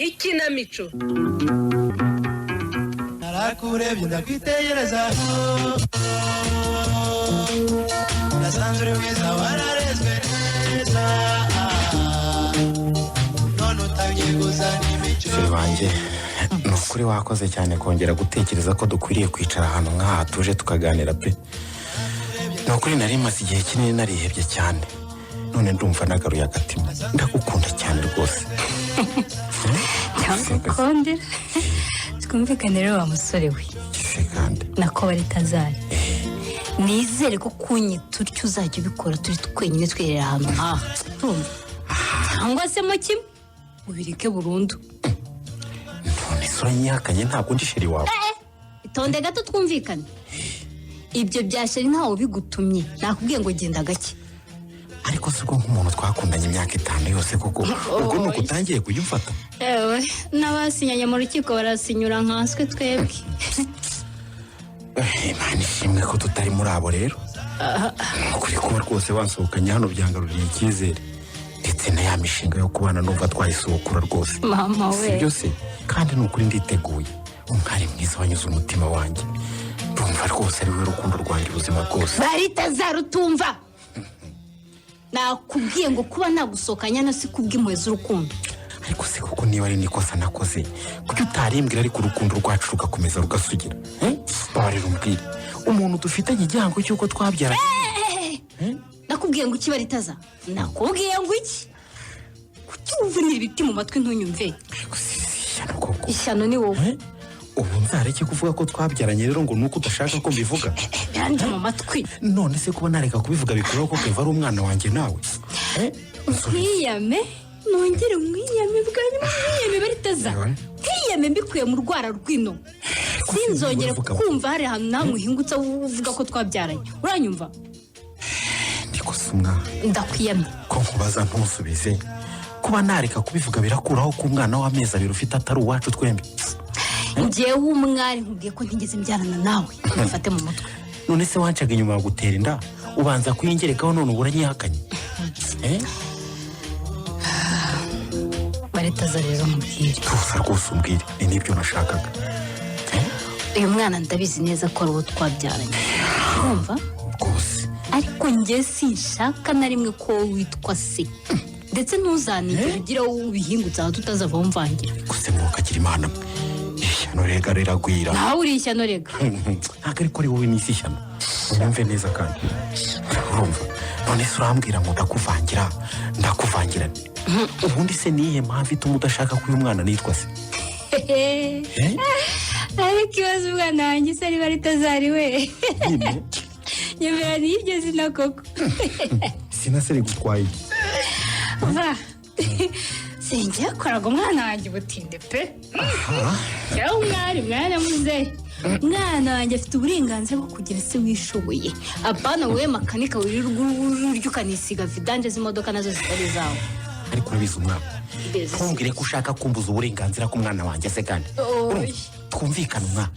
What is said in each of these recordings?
Ikinamico. Narakurebye ndakwitegereza, nasanze uri mwiza, wararezwe neza, none utangiye kuzana imico. Chéri wanjye, ni ukuri wakoze cyane kongera gutekereza ko dukwiriye kwicara ahantu nk'aha tuje tukaganira pe. Ni ukuri nari maze igihe kinini narihebye cyane, none ndumva nagaruye agatima. Ndagukunda cyane rwose. Cyangwa twumvikane rero wa musore we. Gise kandi? Nako baritazari, nizere ko kunyita utyo uzajya ubikora turi twenyine, twiherera ahantu nk'aha, urumva? Cyangwa se mu kimwe ubireke burundu. None se uranyihakanye? Ntabwo ndi chéri wawe? Itonde gato twumvikane. Ibyo bya chéri ntawe ubigutumye, nakubwiye ngo genda gake. Ariko si ubwo nk'umuntu twakundanye imyaka 5 yose koko, ubwo ni uko utangiye kujya umfata? Ewe, n'abasinyanye mu rukiko barasinyura nkanswe twebwe. Imana ishimwe ko tutari muri abo rero. Ni ukuri kuba rwose wansohokanye hano byangaruriye icyizere, ndetse na ya mishinga yo kubana numva twayisubukura rwose. Mama we! Si byo se kandi? Ni ukuri nditeguye. Umwari mwiza wanyuze umutima wanjye, ndumva rwose ari we rukundo rwanjye ubuzima bwose. Baritazarutumva, nakubwiye ngo kuba nagusohokanya na si kubw'impuhwe z'urukundo. Ariko se koko niba ari n'ikosa nakoze, kuki utarimbwira, ariko urukundo rwacu rugakomeza rugasugira? Eh? Babarira umbwire, umuntu dufitanye igihango cy'uko twabyaranye. Nakubwiye ngo iki, Baritaza? Nakubwiye ngo iki? Kuki wuvunira ibiti mu matwi ntunyumve? Ariko si ishyano koko? Ishyano ni wowe. Eh? Ubu nzareke kuvuga ko twabyaranye rero ngo nuko udashaka ko mbivuga? Birandya mu matwi. None se kuba nareka kubivuga bikuraho ko Keva ari umwana wanjye nawe? Eh? Nkwiyame, nongere nkwiyame bwa nyuma, nkwiyame Baritaza. Ewe. Nkwiyame mbikuye mu rwara rw'ino, sinzongere Uvuga. kumva hari ahantu namwe uhingutse uvuga ko twabyaranye, uranyumva? Niko se umwana? Ndakwiyamye. Ko nkubaza ntusubize, kuba nareka kubivuga birakuraho ko umwana w'amezi 2 ufite atari uwacu twembi? Njyewe umwari nkubwiye ko ntigeze mbyarana nawe, ubifate mu mutwe. None se wancaga inyuma gutera inda, ubanza kuyingerekaho, none ubu uranyihakanye? Eh? Baritaza, rero mubwire. Tuza rwose umbwire, ni nibyo nashakaga. Eh? Uyu mwana ndabizi neza ko ari uwo twabyaranye, urumva? Rwose. Ariko njye sinshaka na rimwe ko wowe witwa se, ndetse ntuzanigere ugira wowe ubihingutse aho tutazavaho mvangira. Gusa mwokagira Imana mwe, ishyano rega riragwira. Nawe uri ishyano rega. Ntabwo ariko ari wowe n'isi ishyano, unyumve neza kandi, urumva? None se urambwira ngo ndakuvangira, ndakuvangira? Ubundi se niyihe mpamvu ituma udashaka ko uyu mwana nitwa se? Eh? Ariko ibaze umwana wanjye se niba ritazari we? Nyine. Nyemera n'iryo zina koko. Sinase rigutwaye iki? Va sinjye yakoraga umwana wanjye ubutinde pe. Cyangwa umwari mwana muzehe, umwana wanjye afite uburenganzira bwo kugira se wishoboye, apana wowe makanika wirirwa urya ukanisiga vidange z'imodoka nazo zitari izawe. Ariko urabizi umwana, Mbese. ntumbwire ko ushaka kumbuza uburenganzira k'umwana wanjye se kandi. Oya. Urumva? Twumvikane umwana,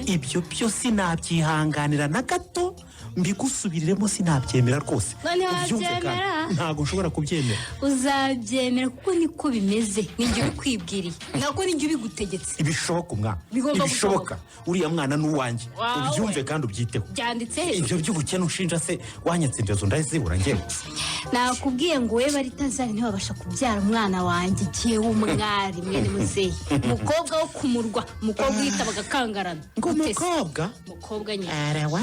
ibyo byo sinabyihanganira na gato, mbigusubiriremo, sinabyemera rwose. None Ubyumve kandi. wabyemera? Ntabwo nshobora kubyemera. Uzabyemera kuko niko bimeze, ninjye ubikwibwiriye, nako ninjye ubigutegetse. Ibishoboka umwana. Bigomba. Ibishoboka, uriya mwana ni uwanjye. Wawe. Ubyumve kandi ubyiteho. Byanditse hejuru. Ibyo by'ubukene ushinja se, wanyatse indezo ndazibura njyewe? Nakubwiye ngo wowe baritazari ntiwabasha kubyara umwana wanjye, jyewe umwari mwene muzehe, umukobwa wo ku murwa, umukobwa uhita bagakangarana. Ngo Gute se? umukobwa? Umukobwa nyine. Arewa,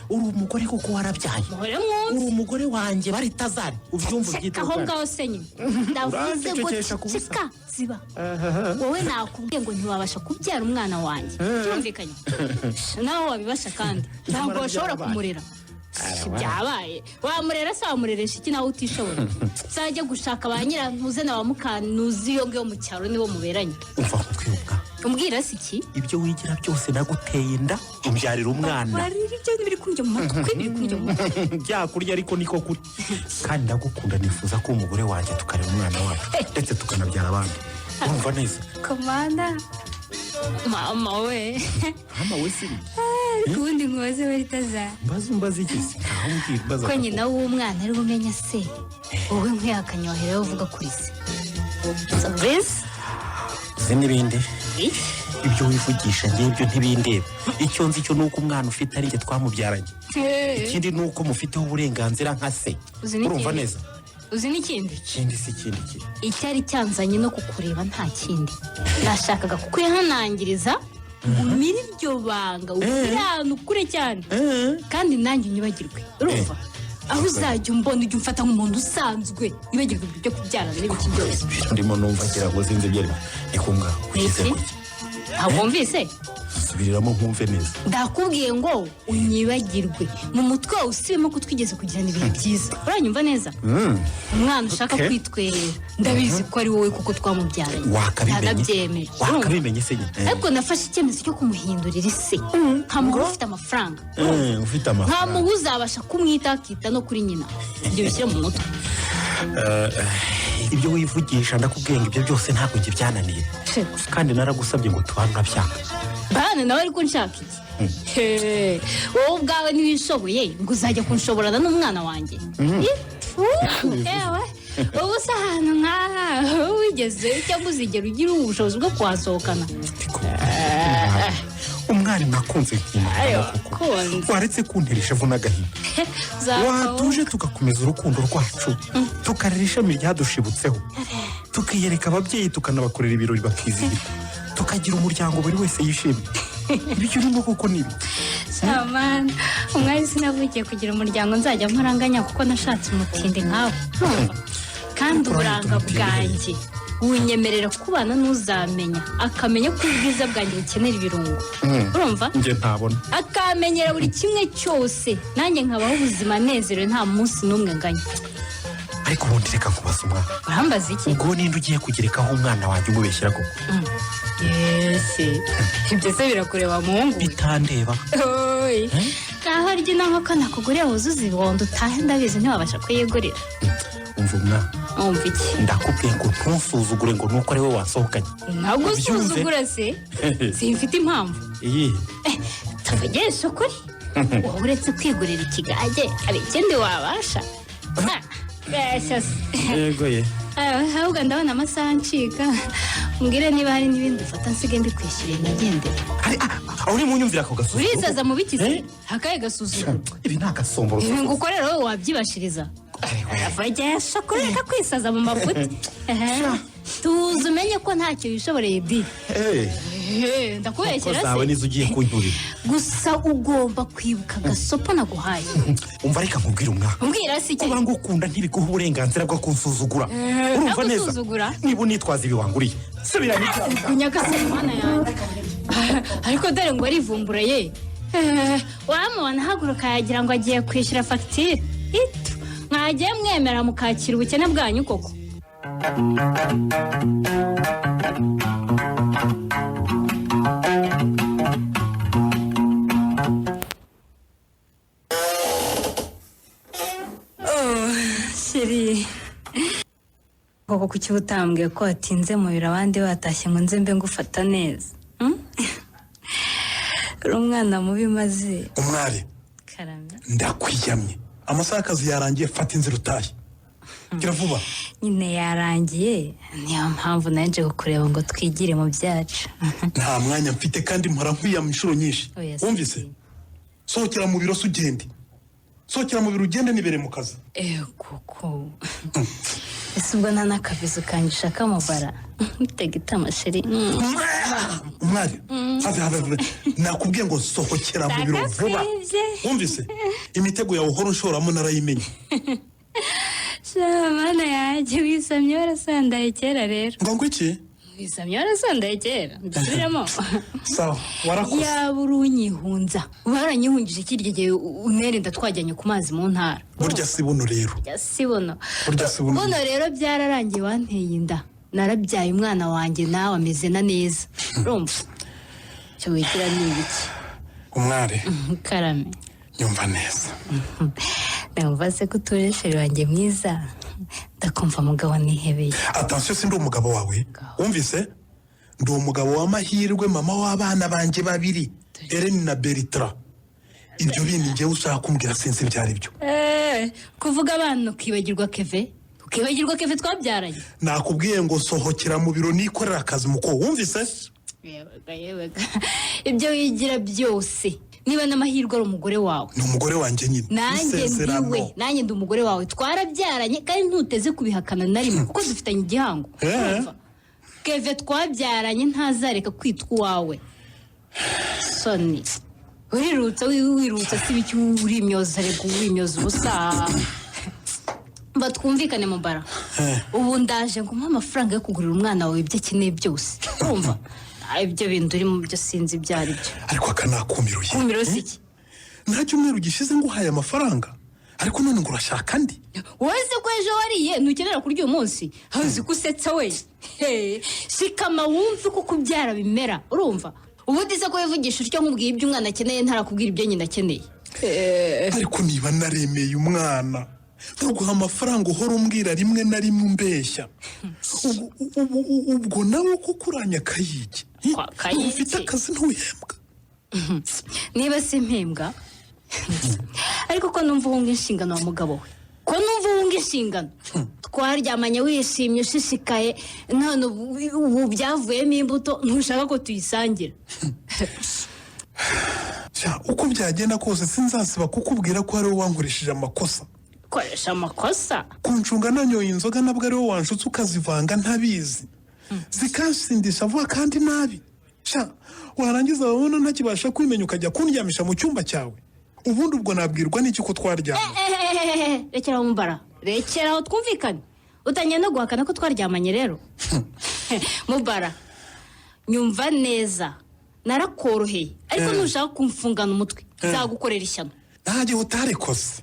uri umugore kuko warabyaye. Muhore mwumve. Uri umugore wanjye baritazari, ubyumve, ubyiteho Aho kandi. ngaho se nyine ndavuze ngo Urancecekesha ku busa. ceceka, ziba wowe. Nakubwiye ngo ntiwabasha kubyara umwana wanjye, byumvikanye nawe wabibasha kandi ntabwo Nyamara washobora byabaye. kumurera. Byabaye, wamurera se? Wamureresha iki nawe utishoboye? Uzajya gushaka ba nyirantuze na ba mukantuzi iyo ngiyo mu cyaro, nibo muberanye. Umva nkubwira. Umbwira se iki? Ibyo wigira byose, naguteye inda umbyarira umwana. Warira, ibyo biri kundya mu matwi, biri kundya mu matwi. Byakurya ariko niko kuri, kandi ndagukunda, nifuza ko umugore wanjye tukarera umwana wacu, ndetse tukanabyara abandi, urumva neza? Komanda mama we! Mama we si? Ariko ubundi nkubaze baritaza. Mbaza, umbaza iki se? Ntaho mbwira, mbaza. Ko nyina w'umwana ari umenya se, wowe nkwihakanye waheraho uvuga kuri se? Surprise. Uzi n'ibindi? Iki? Ibyo wivugisha ngewe ibyo ntibindeba. Icyo nzi cyo ni uko umwana ufite ari njye twamubyaranye. Ikindi ni uko mufiteho uburenganzira nka se. Uzi n'ikindi? Urumva neza? Uzi n'ikindi? Ikindi si ikindi ki? Icyari cyanzanye no kukureba nta kindi, nashakaga kukwihanangiriza ngo umire iryo banga, ukirane kure cyane, kandi nanjye unyibagirwe, urumva? Aho uzajya umbona, ujya umfata nk'umuntu usanzwe, wibagirwe ibyo byo kubyarana n'ibiki byose. Ndimo numva ngira ngo sinzi ibyo arimo. Ni kumwa ugize Iki? gutya. Ntabwo wumvise? Subiriramo nkumve neza. Ndakubwiye ngo unyibagirwe, mu mutwe wawe usibemo ko twigeze kugirana ibihe byiza. Uranyumva neza? Umwana ushaka kwitwerera, ndabizi ko ari wowe kuko twamubyaranye. Wakabimenye. Ntanabyemeye, urumva? Wakabimenye se nyine. Ariko nafashe icyemezo cyo kumuhindurira ise, nkamuha ufite amafaranga. Ufite amafaranga. Nkamuha uzabasha kumwita, akita no kuri nyina. Ibyo bishyire mu mutwe. Ibyo wivugisha, ndakubwiye ngo ibyo byose ntabwo njye byananiye. Kandi naragusabye ngo tubane, urabyanga. Bana nawe, ariko nshaka iki? He, wowe ubwawe ntiwishoboye ngo uzajya kunshoborana n'umwana wanjye? Ipfu, ewe, ubu se ahantu nk'aha wigeze cyangwa uzigera ugira ubushobozi bwo kuhasohokana? Umwari nakunze nkimukunda Ayo, koko. kunze. Waretse kuntera ishavu n'agahinda? Watuje tugakomeza urukundo rwacu, tukarera ishami ryadushibutseho, tukiyereka ababyeyi, tukanabakorera ibirori bakizihirwa, tukagira umuryango buri wese yishimye. Ibyo urimo koko ni ibi? Samana umwari, sinavukiye kugira umuryango nzajya mporanganya kuko nashatse umutindi nkawe, urumva? Kandi Urahita uburanga umutindi. bwanjye bunyemerera kubana n'uzamenya, akamenya ko ubwiza bwanjye bukenera ibirungo, urumva? Njye ntabona. Akamenyera buri kimwe cyose, nanjye nkabaho ubuzima nezerewe, nta munsi n'umwe nganya. Ariko ubundi reka nkubaza umwana. Urambaza iki? Ubwo ninde ugiye kugerekaho umwana wanjye umubeshyira koko? Yesi, ibyo se birakureba, muhungu we? Bitandeba. Oy. Ngaho rya ino nkoko nakuguriye wuzuze ibibondo utahe, ndabizi ntiwabasha kuyigurira. Umva umwana. Wumva iki? Ndakubwiye ngo ntusuzugure ngo nuko ari we wasohokanye. Ntabwo usuzugura se, simfite impamvu. Iyi? Tuvugishe ukuri, wowe uretse kwigurira ikigage hari ikindi wabasha? Ha, besha se. Yego ye. Ah, ahubwo ndabona amasaha ncika, mbwire niba hari n'ibindi ufata nsige mbikwishyuriye nigendere. Hari aho uri munyumvira ako gasuzuguro? Urizaza mu bikize. Eh? Akahe gasuzuguro? Ibi ni agasomboroso. Ibi ngukorera wowe wabyibashiriza? Vugisha kureka kwisaza mu mafuti. Tuzi umenye ko ntacyo wishoboreye di. Eh, Eh, ko ndakubeshyera zawe se? nizo ugiye kunyurira. Gusa ugomba kwibuka agasopo naguhaye. Umva, reka nkubwire umwana. Umbwira se iki? Kuba ngukunda ntibiguha uburenganzira bwo kunsuzugura, urumva neza? Nagusuzugura? Niba unitwaza ibi wanguriye, subiramo ibyawe. Kunyagasa mana yanjye, ariko dore ngo arivumbura ye. Eh, wamubona ahaguruka yagira ngo agiye kwishyura fagitire. Itu mwagiye mwemera mukakira ubukene bwanyu koko. Chéri, koko kuki utambwiye ko watinze mu biro abandi batashye ngo nze mbe ngufata neza? Hmm? Uri umwana mubi maze. Umwari. Karame. Ndakwiyamye, amasaha y'akazi yarangiye, fata inzira utahe, gira vuba. Nyine yarangiye, niyo mpamvu naje kukureba ngo twigire mu byacu. Nta mwanya mfite kandi mpora nkwiyama inshuro nyinshi. Oya, si. Wumvise? Sohokera mu biro se ugende, sohokera mu biro ugende, nibereye mu kazi. Eh, koko ese ubwo nta n'akabizu kanjye ushaka mubara tega itama, chéri. Umwari, have have have, nakubwiye ngo sohokera mu biro vuba. Ndagakwibye. Wumvise? Imitego yawe uhora unshoramo narayimenye. Sha mana yanjye, wisamye warasandaye kera rero. Ngo iki? Wisamye warasandaye kera, mbisubiremo. Sawa, warakoze. Yaba uri unyihunza, waranyihungije kirya gihe unerinda twajyanye ku mazi mu ntara. Burya si buno rero. Burya si buno. Burya si buno. Buno rero byararangiye, wanteye inda, narabyaye umwana wanjye, nawe ameze na neza, urumva icyo wigira ni ibiki? Umwari. Karame. Nyumva neza. Ndumva se ko utuje, chéri wanjye mwiza? Ndakumva mugabo nihebeye. Attention, si ndi umugabo wawe, wumvise? Ndi umugabo w'amahirwe, mama w'abana banjye babiri, Ellen na Beritra. Ibyo bindi ngewe ushaka kumbwira sinzi ibyo ari byo. Eh, kuvuga abana ukibagirwa Keve. Ukibagirwa Keve twabyaranye? Nakubwiye ngo sohokera mu biro nikorera akazi, muko, wumvise? Yewega, yewega, ibyo wigira byose, niba n'amahirwe ari umugore wawe. Ni umugore wanjye nyine. Nanjye Isezerano. ndiwe, nanjye ndi umugore wawe, twarabyaranye, kandi ntuteze kubihakana na rimwe kuko dufitanye igihango. Urumva? Keve twabyaranye ntazareka kwitwa uwawe. Soni, urirutsa, wirutsa si ibiki? Urimyoza reka, urimyoza ubusa. Mba twumvikane, Mubara. Ubu ndaje ngo umuhe amafaranga yo kugurira umwana wawe ibyo akeneye byose, urumva? Ibyo bintu urimo byo sinzi ibyo ari byo. Ariko aka ni akumiro ye. Kumiro si iki? Nta cyumweru gishize nguhaye amafaranga, ariko none ngo urashaka andi. Wowe se ko ejo wariye, ntukenera kurya uyu munsi? Uzi ko usetsa we? He, shikama wumve uko kubyara bimera, urumva? Ubundi se ko wivugisha utyo, nkubwiye ibyo umwana akeneye, ntarakubwira ibyo nyina akeneye? Ariko niba naremeye umwana ntuguha amafaranga, uhora umbwira rimwe na rimwe umbeshya, ubwo nawe kuko uranya akayigi? Kwa kayigi? Ufite akazi, ntuhembwa. Niba si impembwa, ariko ko numva uhunga inshingano wa mugabo we, ko numva uhunga inshingano? Twaryamanye wishimye, ushishikaye, none ubu byavuyemo imbuto, ntushaka ko tuyisangira. Sha, uko byagenda kose sinzasiba kukubwira ko ari wowe wankoresheje amakosa. Koresha amakosa? Kuncunga nanyoye inzoga, nabwo ari wowe wanshutse ukazivanga ntabizi, zikansindisha vuba kandi nabi. Sha, warangiza wabona ntakibasha kwimenya, ukajya kundyamisha mu cyumba cyawe. Ubundi ubwo nabwirwa n'iki ko twaryamye? Ehehehe, rekeraho Mubara, rekeraho twumvikane. Utangiye no guhakana ko twaryamanye rero? Mubara, nyumva neza, narakoroheye, ariko nushaka kumfungana umutwe nzagukorera ishyano. Nta gihe utarikoze.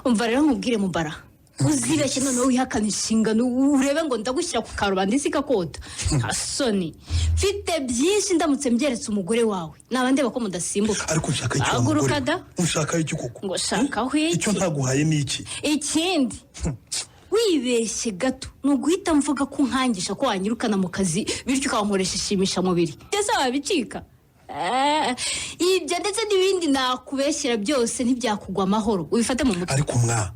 Umva rero nkubwire Mubara, uzibeshye noneho wihakana inshingano, urebe ngo ndagushyira ku karubanda isi ikakota. Nta soni mfite byinshi, ndamutse mbyeretse umugore wawe naba ndeba ko mudasimbuka. Ariko nshaka icyo wa Haguruka mugore da. we? Unshaka iki koko? Ngo shakaho iki? Icyo ntaguhaye ni iki? Ikindi, wibeshye gato ni uguhita mvuga ko unkangisha ko wanyirukana mu kazi, bityo ukankoresha ishimishamubiri, ndetse wabicika. Ibyo ndetse n'ibindi nakubeshyira byose ntibyakugwa amahoro, ubifate mu mutwe. Ariko mwa, iyo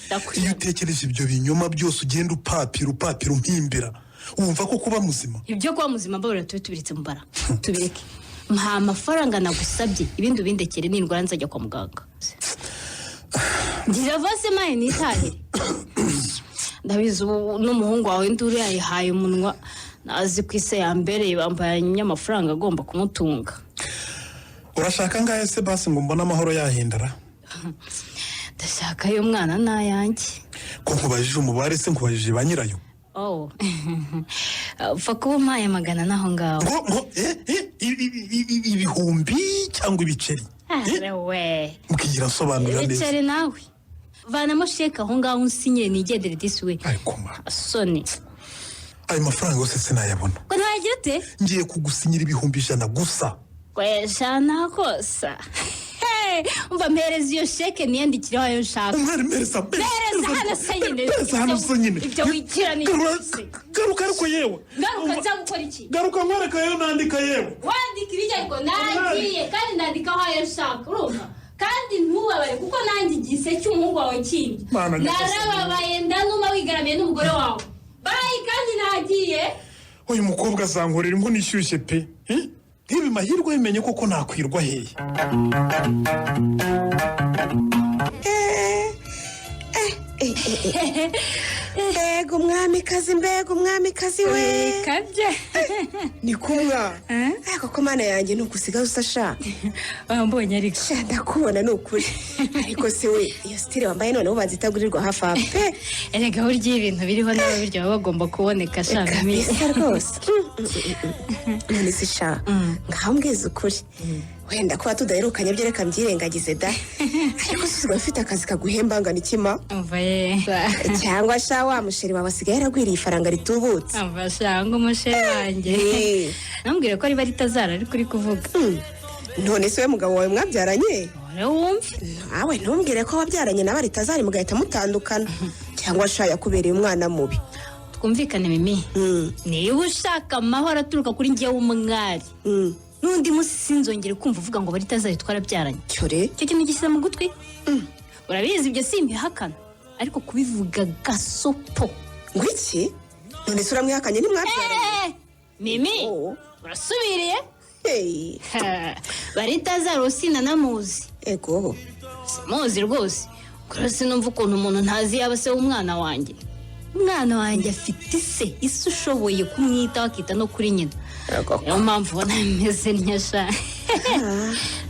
Ndakwiyamye. utekereje ibyo binyoma byose ugenda upapira, upapira, umpimbira, wumva ko kuba muzima? Ibyo kuba muzima mbabarira tube tubiritse, Mubara, tubireke. Mpa amafaranga nagusabye, ibindi ubindekere. Nindwara nzajya kwa muganga. Ngira vase maye nitahire. Ndabizi ubu n'umuhungu wawe induru yayihaye umunwa, nazi ku isi yambereye bambaye amafaranga agomba kumutunga. Urashaka angahe se basi ngo mbone amahoro yahindara? Ndashaka ay'umwana n'ayanjye. Ko nkubajije umubare se, nkubajije ba nyirayo? Oh, upfa kuba umpaye 400 aho ngaho. Ngo ibihumbi cyangwa ibiceri? We. Mbwira, nsobanurira neza. Ibiceri nawe. Vanamo sheke aho ngaho unsinye nigendere disi we. Ariko ma, Soni. ayo mafaranga yose sinayabona. Ngo ntagira ute? Ngiye kugusinyira 100,000 gusa. Kwejana kosa. Hey, umva, mpereza iyo sheke niyandikireho ayo nshaka. Umwari, mpereza. Mpereza hano se nyine. Mpereza hano se nyine. Ibyo wigira ni Garuka, garuka ariko yewe. Ngaruka nza gukora iki? Garuka nkwereka yewe, nandika yewe. Wandika ibijya, ariko nagiye kandi nandikaho ayo nshaka, urumva? Kandi ntubabare kuko nanjye igise cy'umuhungu wawe kindi. Mana nyagasani. Narababaye ndanuma wigaramiye n'umugore wawe. Bayi, kandi nagiye. Uyu mukobwa azankorera inkono ishyushye pe. Eh? Nk'ibi mahirwe bimenye koko nakwirwa hehe? Mbega umwamikazi, mbega umwamikazi we! Kabye. Ni kumwa ariko ko Mana yanjye, ni ugusigaye usa sha. Wambonye ariko? Sha, ndakubona ni ukuri. Ariko se we, iyo style wambaye noneho ubanza itagurirwa hafi aho pe. Erega burya iyo ibintu biriho n'ababirya baba bagomba kuboneka sha. Kabisa rwose. None se sha, ngaho mbwiza ukuri, wenda kuba tudaherukanye byo reka mbyirengagize da, ariko se usigaye ufite akazi kaguhemba angana ikima? Umva ye. Cyangwa sha, wa musheri wawe asigaye yaragwiriye ifaranga ritubutse? Umva sha, ngo umusheri wanjye? Ntumbwire ko riba ritazara ariko uri kuvuga. None se we mugabo wawe mwabyaranye? Rero wumve. Nawe ntumbwire ko wabyaranye nawe ritazari mugahita mutandukana, cyangwa sha yakubereye umwana mubi? Twumvikane Mimi. Niba ushaka amahoro aturuka kuri njyewe umwari, n'undi munsi sinzongere kumva uvuga ngo baritazari twarabyaranye. Cyore. Icyo kintu gishyize mu gutwi, urabizi ibyo simbihakana. Ariko kubivuga gasopo. Ngo iki? None se uramwihakanye, ntimwabyaranye? Mimi! Oh. Urasubiriye. Hey. Baritazari sinanamuzi. Ego. Simuzi rwose, kuri sinumva ukuntu umuntu ntazi yaba se w'umwana wanjye. Umwana wanjye afite ise, ise ushoboye kumwitaho, akita no kuri nyina. Ego. Niyo mpamvu ubona meze nyasha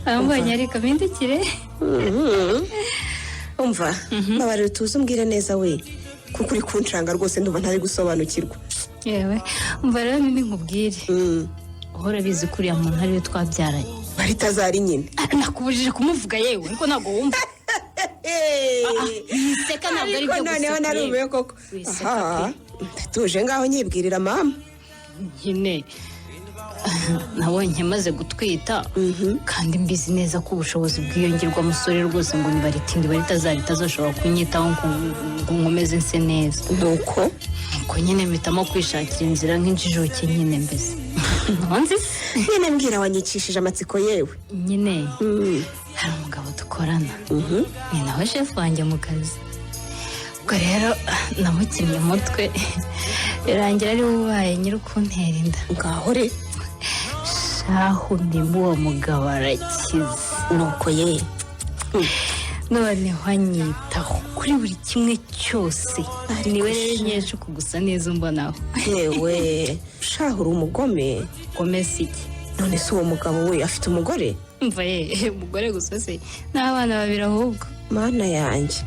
wambonye, ariko mpindukire. Umva, mbabarira, utuze umbwire neza we, kuko uri kuncanga rwose, ndumva ntari gusobanukirwa. Yewe, umva rero mimi, nkubwire. Uhora abizi ko uriya muntu ariwe twabyaranye. Baritazari nyine. Ah, nakubujije kumuvuga yewe, ariko ntabwo wumva. Wiseka, ntabwo ari Ariko ibyo noneho guseka narumiwe yewe. koko. Wiseka. Aha, ndatuje, ngaho nyibwirira mama. Nyine nabonye maze gutwita, kandi mbizi neza ko ubushobozi bwiyongerwa musore rwose, ngo nibaritinde baritazari itazoshobora kunyitaho ngo nkomeze nse neza. Nuko? Nuko nyine mpitamo kwishakira inzira nk'injijuke nyine, mbese ntonzi se. Nyine mbwira, wanyicishije amatsiko yewe. Nyine hari umugabo dukorana, ni nawe shefu wanjye mu kazi. Ubwo rero namukinnye umutwe, birangira ari we ubaye nyiri ukuntera inda. Ngaho re! Shahu ndimo, uwo mugabo arakize. Nuko ye. Noneho anyitaho kuri buri kimwe cyose. Ariko Niwe rero sha. nkesha uku gusa neza umbonaho. Yewe, shahu, uri umugome. Gomeza iki? None se uwo mugabo we afite umugore? Mva ye, umugore gusa se, n'abana babiri ahubwo. Mana yanjye,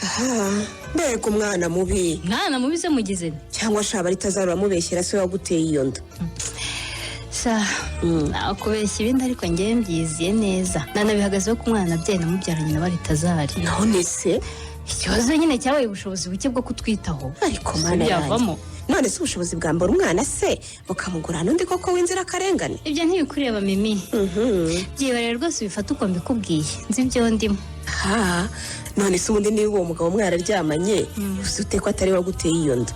aha, mbega umwana mubi! Mwana mubi se mugize nte? Cyangwa shaba ritazara uramubeshyera, se waguteye iyo nda? Sha, nakubeshya ibindi, ariko ngewe mbyiziye neza, nanabihagazeho ko umwana nabyaye namubyaranye na baritazari. None se? Ikibazo nyine cyabaye ubushobozi buke bwo kutwitaho. Ariko Si mana yanjye! byavamo. None se ubushobozi bwambara umwana se bukamugura n'undi koko w'inzirakarengane? Ibyo ntibikureba mimi, byihorere rwose, ubifate uko mbikubwiye, nzi ibyo ndimo. Ha, none se ubundi niba uwo mugabo mwararyamanye, uzi ute ko atari we waguteye iyo nda?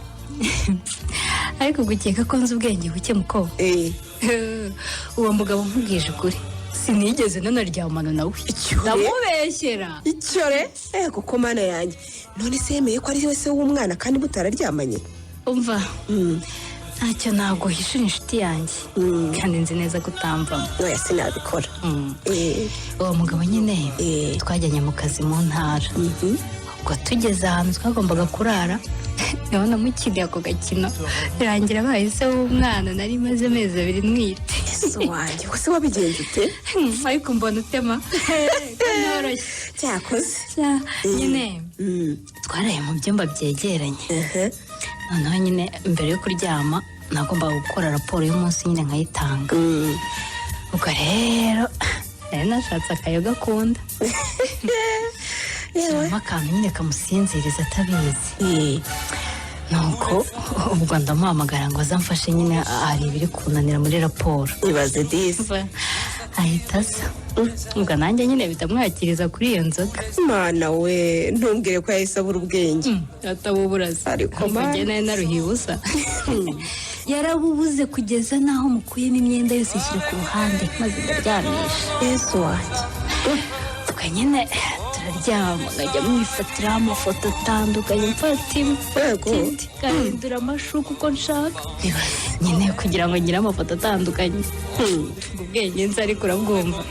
Ariko gukeka ko nzi ubwenge buke, mukobwa. Uwo mugabo, nkubwije ukuri, sinigeze nanaryamana nawe. Icyo? Ndamubeshyera? Icyo re, ego ko mana yanjye! None se yemeye ko ari we se w'umwana kandi mutararyamanye? Umva, ntacyo naguhishura inshuti yanjye, kandi nzi neza ko utamvamo. Oya, sinabikora. Uwo mugabo nyine twajyanye mu kazi mu ntara. Ubwo tugeze ahantu twagombaga kurara, niho namukiriye ako gakino, birangira abaye se w'umwana nari maze amezi 2 ntwite. Ese wanjye, ubwo se wabigenje ute? Ariko mbona utema ko noroshye. Cyakoze. Nyine twaraye mu byumba byegeranye. Noneho nyine mbere yo kuryama nagombaga gukora raporo y'umunsi nyine nkayitanga. Ubwo rero nari nashatse akayoga akunda, shyiramo akantu nyine kamusinziriza atabizi. Nuko ubwo ndamuhamagara ngo aze amfashe nyine, hari ibiri kunanira muri raporo. Ibaze disi! Ahita aza, ubwo nanjye nyine bitamwakiriza kuri iyo nzoga. Mana we, ntumbwire ko yahise abura ubwenge! Atabuburaza. Ariko mana. Njye nari naruhiye ubusa, yarabubuze kugeza n'aho mukuyemo imyenda yose ishyira ku ruhande, maze ndaryamisha. Yesu wanjye! Ubwo nyine turaryama, nkajya mwifatiraho amafoto atandukanye, mfata imwe, Yego. indi, ngahindura amashuka uko nshaka nyine kugira ngo ngire amafoto atandukanye. Ubwo ubwenge nzi, ariko urabwumva.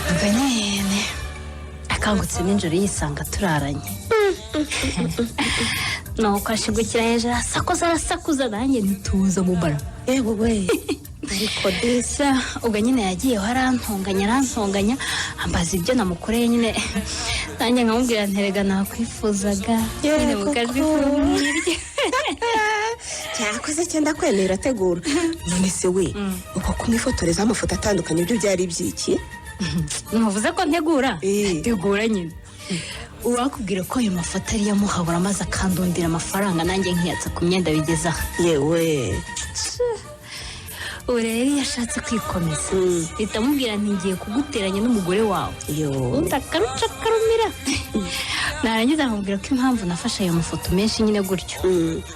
Ubwo nyine akangutse nijoro yisanga turaranye, nuko ashigukira hejuru, arasakuza, arasakuza, nanjye ntituza mubara. Yewe we, ariko disi! Sha, ubwo nyine yagiyeho arantonganya, arantonganya, ambaza ibyo namukoreye nyine, nanjye nkamubwira nterega nakwifuzaga nyine mu kajwi Koko. k'umwirya. Cyakoze cyenda kwemera ategura. None se we, uko kumwifotorezaho amafoto atandukanye byo byari iby'iki? Ntuvuze ko ntegura? Tegura nyine. Uwakubwira ko ayo mafoto ariyo amuhabura, maze akandundira amafaranga, nanjye nkiyatsa ku myenda bigeze aha. Yewe! Ubu rero iyo ashatse kwikomeza, mpita amubwira nti ngiye kuguteranya n'umugore wawe. Yo! Ubundi akaruca akarumira, narangiza nkamubwira ko impamvu nafashe ayo mafoto menshi nyine gutyo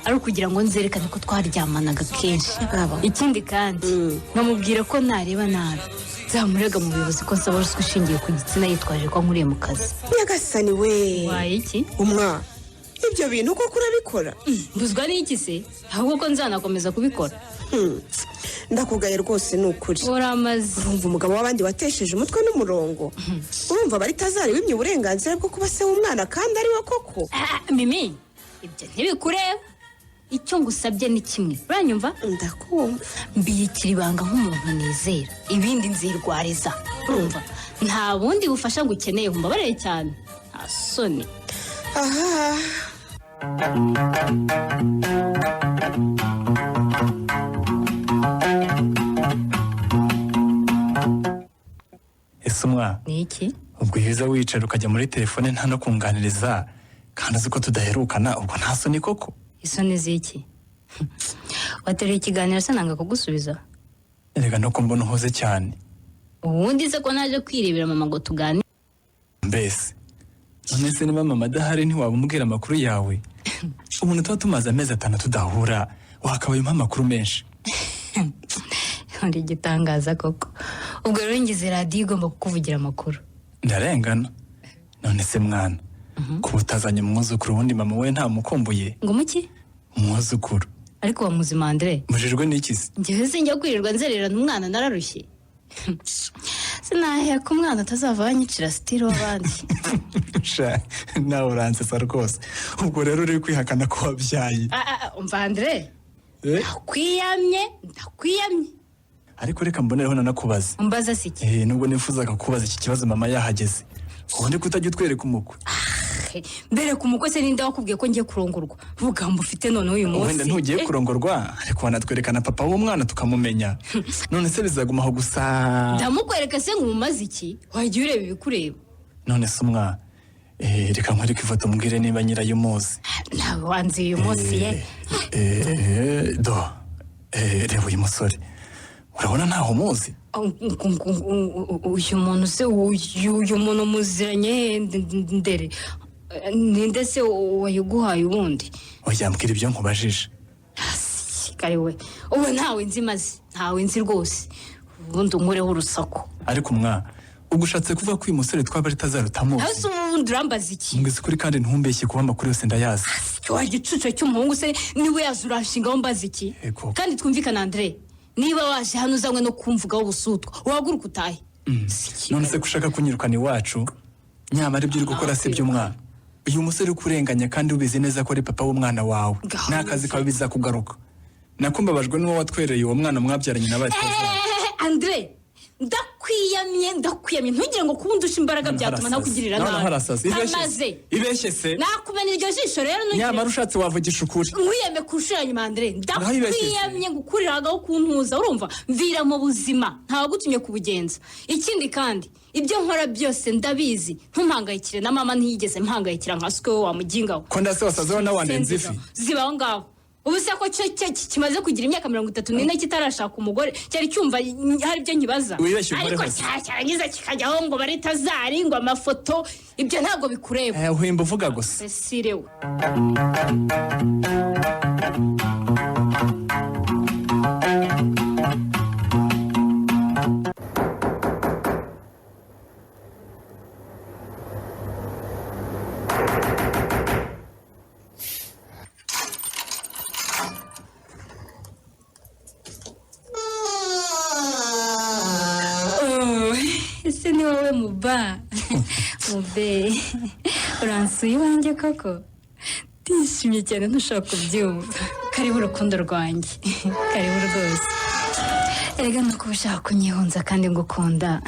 ari ukugira ngo nzerekane ko twaryamanaga kenshi. Abo. Ikindi kandi nkamubwira ko nareba nabi Nzamurega mu buyobozi ko nsaba ruswa ishingiye ku gitsina yitwaje ko nkuriye mu kazi. Nyagasani we! Waye iki? Umwa, ibyo bintu koko urabikora? Mbuzwa n'iki se? Ahubwo ko nzanakomeza kubikora. Ndakugaye rwose, ni ukuri. Uramaze. Urumva umugabo w'abandi watesheje umutwe n'umurongo, urumva Baritazari wimye uburenganzira bwo kuba se w'umwana kandi ari we koko? Ah, Mimi, ibyo ntibikureba. Icyo ngusabye ni kimwe, uranyumva? Ndakumva. Mbikira ibanga nk'umuntu nizera, ibindi nzirwariza. Urumva, nta bundi bufasha ngukeneye. Mbabarire cyane, nta soni. Aha. Ese umwa, Ni iki? ubwo iyo uza wicara ukajya muri telefone nta no kunganiriza, kandi uzi ko tudaherukana, ubwo nta soni koko? Isoni z'iki? Wateruye ikiganiro se nanga kugusubiza? Erega nuko mbona uhuze cyane. Ubundi se ko naje kwirebera mama ngo tuganire? Mbese none se niba mama adahari ntiwaba umubwira amakuru yawe? Umuntu tuba tumaze amezi 5 tudahura, wakabaye umpa amakuru menshi. Uri igitangaza koko. Ubwo rero ngize radiyo igomba kukuvugira amakuru. Ndarengana. None se mwana, kuba utazanye umwuzukuru, ubundi mama we ntamukumbuye? Ngo muki? Umwuzukuru. Ariko wa muzima Andre. Mujijwe n'iki se? Njyewe sinjya kwirirwa nzererana umwana, nararushye. Sinaheka umwana atazava banyicira sitiri w'abandi. Sha, nawe uransetsa rwose. Ubwo rero uri kwihakana ko wabyaye? Ah, ah, ah, umva Andre. Eh? Ndakwiyamye, ndakwiyamye. Ariko reka mbonereho nanakubaze. Umbaza si iki? Nubwo nifuzaga kubaza iki kibazo mama yahageze, ubundi kutajya utwereka umukwe? Mbere ku mukwe se ninde wakubwiye ko ngiye kurongorwa? Vuga ngo ufite none uyu munsi. Wenda ntugiye kurongorwa, ariko wanatwerekana papa w'umwana tukamumenya. None se bizaguma aho gusa? Ndamukwereka se ngo umumaze iki? Wajya ureba ibikureba. None se umwa, reka nkwereke ifoto, mbwire niba nyirayo umuzi. Ntawe wanze uyu munsi ye. Do, reba uyu musore, urabona ntaho umuzi? Uyu muntu se, uyu muntu muziranye he? Ndere ninde se wayiguhaye ubundi? Oya, mbwira ibyo nkubajije. Kare we, ubu ntawe nzi maze, ntawe nzi rwose. Ubundi unkureho urusaku. Ariko umwa, ubwo ushatse kuvuga ko uyu musore twaba ritazarutamuzi? Hasi ubundi urambaza iki? Mbwiza ukuri kandi ntumbeshye, kuba amakuru yose ndayazi. Wa gicucu cy'umuhungu se, niba yaje uranshingaho mbaza iki? Ego. Kandi twumvikana Andre, niba waje hano uzanywe no kumvugaho ubusutwa, uhaguruka utahe. None se ko ushaka kunyirukana iwacu, nyamara ibyo uri gukora si byo umwana? Uyu musore uri kurenganya kandi ubizi neza ko ari papa w'umwana wawe. Ngaho. N'akazi kawe bizakugaruka. Nako mbabajwe n'uwo watwereye uwo mwana mwabyaranye na batazara. Andre, ndakwiyamye, ndakwiyamye. Ntugire ngo kuba undusha imbaraga byatuma ntakugirira Noneho nabi. harasaze. Ntamaze. Ibeshye se. Nakumena iryo jisho rero ntugire. Nyamara ushatse wavugisha ukuri. Nkwiyeme ku nshuro ya nyuma Andre, Ngaho ibeshye se. ndakwiyamye ngukuriragaho kuntuza. Urumva, mvira mu buzima, ntawagutumye kubugenza. Ikindi kandi ibyo nkora byose ndabizi, ntumpangayikire. Na mama ntiyigeze mpangayikira nka swe wa muginga we. Ko ndase wasazeho nawandenze ifi. Ziba aho ngaho. Ubu se ko cyo kimaze kugira imyaka 34 kitarashaka umugore, cyari cyumva hari ibyo nkibaza? Wibeshye umugore Ariko hose. cyarangiza kikajyaho ngo baritazari, ngo amafoto, ibyo ntabwo bikureba. Uhimba uvuga gusa. Cecile we. Ese ni wowe muba mube uransuye iwanjye koko? Ndishimye cyane ntushobora kubyumva. Karibu urukundo rwanjye, karibu rwose. Erega nuko uba ushaka kunyihunza kandi ngukunda,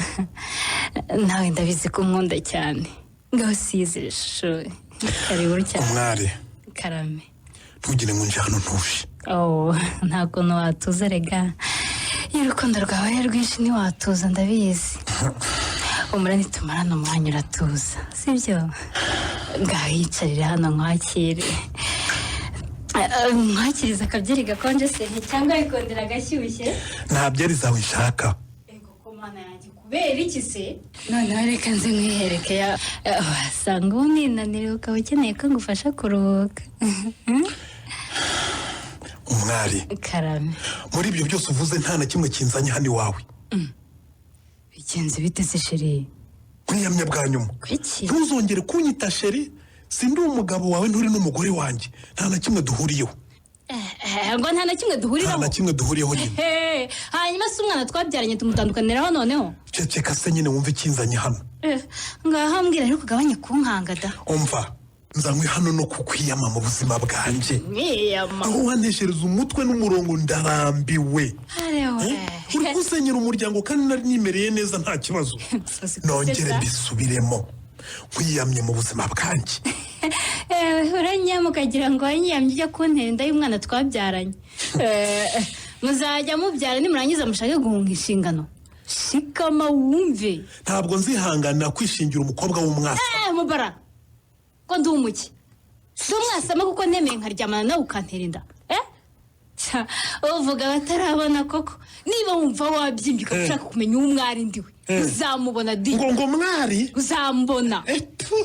nawe ndabizi ko unkunda cyane. Ngaho size ishusho, karibu cyane. Umwari. Karame. Ntugire ngo nje hano ntuje. Oh, nta kuntu watuza rega. Iyo urukundo rwawe ari rwinshi ntiwatuza, ndabizi. Umura nitumarana umwanya uratuza, sibyo? Ngaho yicarire hano nkwakire. Nkwakiriza akabyeri gakonje se cyangwa wikundira agashyushye? Nta byeri zawe nshaka. Ego ko mana yanjye, kubera iki se? Noneho reka nze nkwihereke ya wasanga ubu ninaniriwe ukaba ukeneye ko ngufasha kuruhuka. Umwari. Karame. Muri ibyo byose uvuze nta na kimwe kinzanye hano iwawe. Bigenze bite se, chéri? Nkwiyamye bwa nyuma. Kuki? Ntuzongere kunyita chéri. Sindi umugabo wawe, nturi n'umugore wanjye, nta na kimwe duhuriyeho. Ngo nta na kimwe Nta duhuriraho? na kimwe duhuriyeho nyine. He, hanyuma se umwana twabyaranye tumutandukaniraho noneho? Ceceka se nyine wumve ikinzanye hano. Ngaho mbwira, ariko ugabanye kunkanga da. Umva, nzanywe hano no kukwiyama mu buzima bwanjye. Mwiyama? Aho waneshereza umutwe n'umurongo, ndarambiwe. Arewe. Uri kusenyera umuryango kandi nari nimereye neza, nta kibazo. Nongere mbisubiremo, nkwiyamye mu buzima bwanjye. Uranyama ukagira ngo wanyiyamye ujya kuntera inda y'umwana twabyaranye. Muzajya mubyara nimurangiza mushake guhunga inshingano. Shikama wumve. Ntabwo nzihanganira kwishingira umukobwa w'umwasa. Mubara ko ndi umuki? Ndi umwasama kuko nemeye nkaryamana nawe ukantera inda? Cya, uvuga batarabona koko. Niba wumva wabyimbye ukaba ushaka kumenya uwo mwari ndiwe, uzamubona di. Ngo mwari? Uzambona. Etu,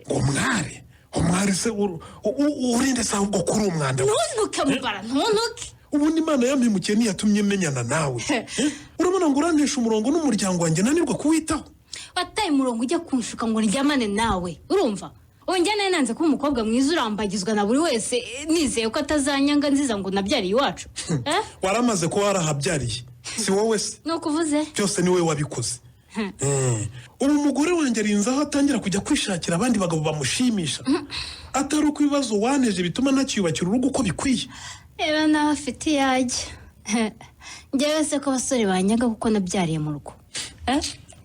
ngo mwari? Umwari se urinde se ahubwo kuri umwanda we? Ntuntuke mubara, ntuntuke. Ubundi Imana yampemukiye ntiyatumye menyana nawe. Urabona ngo urantesha umurongo n'umuryango wanjye nanirwa kuwitaho. Wataye umurongo ujya kunshuka ngo ndyamane nawe, urumva? Ubu njye nari nanze kuba umukobwa mwiza urambagizwa na buri wese, nizeye ko atazanyanga nziza ngo nabyariye iwacu. Waramaze kuba warahabyariye, si wowe se? Ni ukuvuze? Byose ni wowe wabikoze. Ubu umugore wanjye arinze aho atangira kujya kwishakira abandi bagabo bamushimisha, atari uko ibibazo waneje bituma ntakiyubakira urugo uko bikwiye. Reba nawe afite iyajya. Njyewe se ko abasore banyaga kuko nabyariye mu rugo?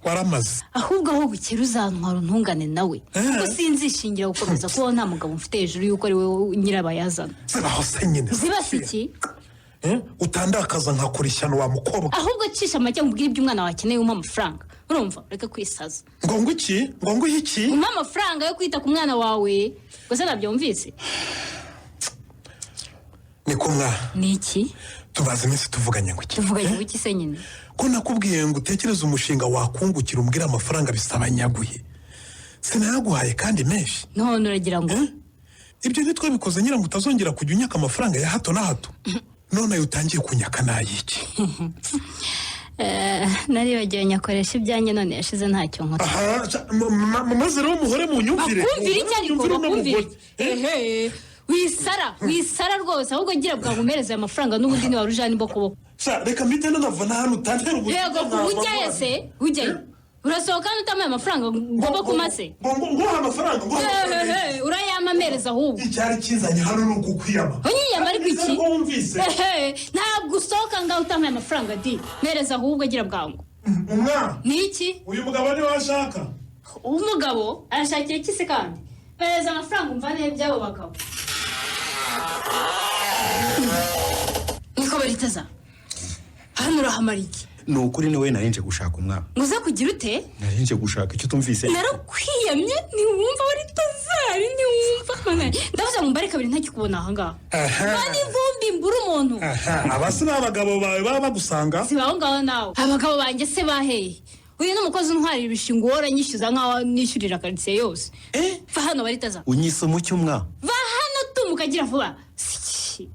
Waramaze. Ahubwo aho bukera uzantwara untungane nawe, kuko sinzishingira gukomeza kubaho nta mugabo mfite hejuru y'uko ari wowe nyirabayazana. Zibaho se nyine. Zibase iki? Utandakaza nkakora ishyano, wa mukobwa. Ahubwo cisha make nkubwire ibyo umwana wakeneye, umpa amafaranga, urumva? Reka kwisaza. Ngo iki? Ngo iki? Umpa amafaranga yo kwita ku mwana wawe gusa, nabyumvise. Niko mwa. Ni iki? Tubaze iminsi tuvuganye ngo iki? Tuvuganye ngo iki se nyine? Ko nakubwiye ngo utekereze umushinga wakungukira, umbwire amafaranga bisaba nyaguhe, sinayaguhaye kandi menshi? None uragira ngo? Ibyo ntitwabikoze ngira ngo utazongera kujya unyaka amafaranga ya hato na hato? None ayo utangiye kunyaka nayiki? Naribagiwe nyakoresha ibyanjye, none yashize ntacyo nkora. Aha, maze rero muhore mu nyumvire. Bakumvira iki ariko? Munyumvire uno Bakumvira mugore. Ehe, wisara wisara rwose. Ahubwo ngira bwangu umpereze aya mafaranga, n'ubundi ntiwari ujana imbokoboko. Sha, reka mpite nanava na hano, utantera ubuzima. Yego, ujyayo se? Ujyayo? Urasohoka hano utamaye amafaranga ngomba kumase? Ngo nguha amafaranga, nguha amafaranga? Ehehe, urayamamereza ahubwo. Icyari kinzanye hano ni ukukwiyama. Unyiyama ariko iki? Ko wumvise? Ehe, ntabwo usohoka ngaho utamaye amafaranga di. Mpereza ahubwo, agira bwangu. Umwana. Ni iki? Uyu mugabo niwe ashaka. Umugabo arashakira iki se kandi? Mpereza amafaranga umvaneho iby'abo bagabo. Niko baritaza, hano urahamara iki? Ni ukuri, niwe narinje gushaka umwana. Muze kugira ute? Narinje gushaka icyo utumvise. Narakwiyamye, ntiwumva waritazari? Ntiwumva? Ndavuze ngo mbare kabiri ntakikubona ahangaha. Kandi ivumbi mbura umuntu. Aha, aba si n'abagabo bawe baba bagusanga? Si aho ngaho nawe. Abagabo banjye se baheye? Uyu ni umukozi untwarira ibishingo, uhora anyishyuza nkaho nishyurira karitsiye yose. Va hano baritaza. Unyise umucyo umwa. Va hano tumuka, gira vuba. Siki.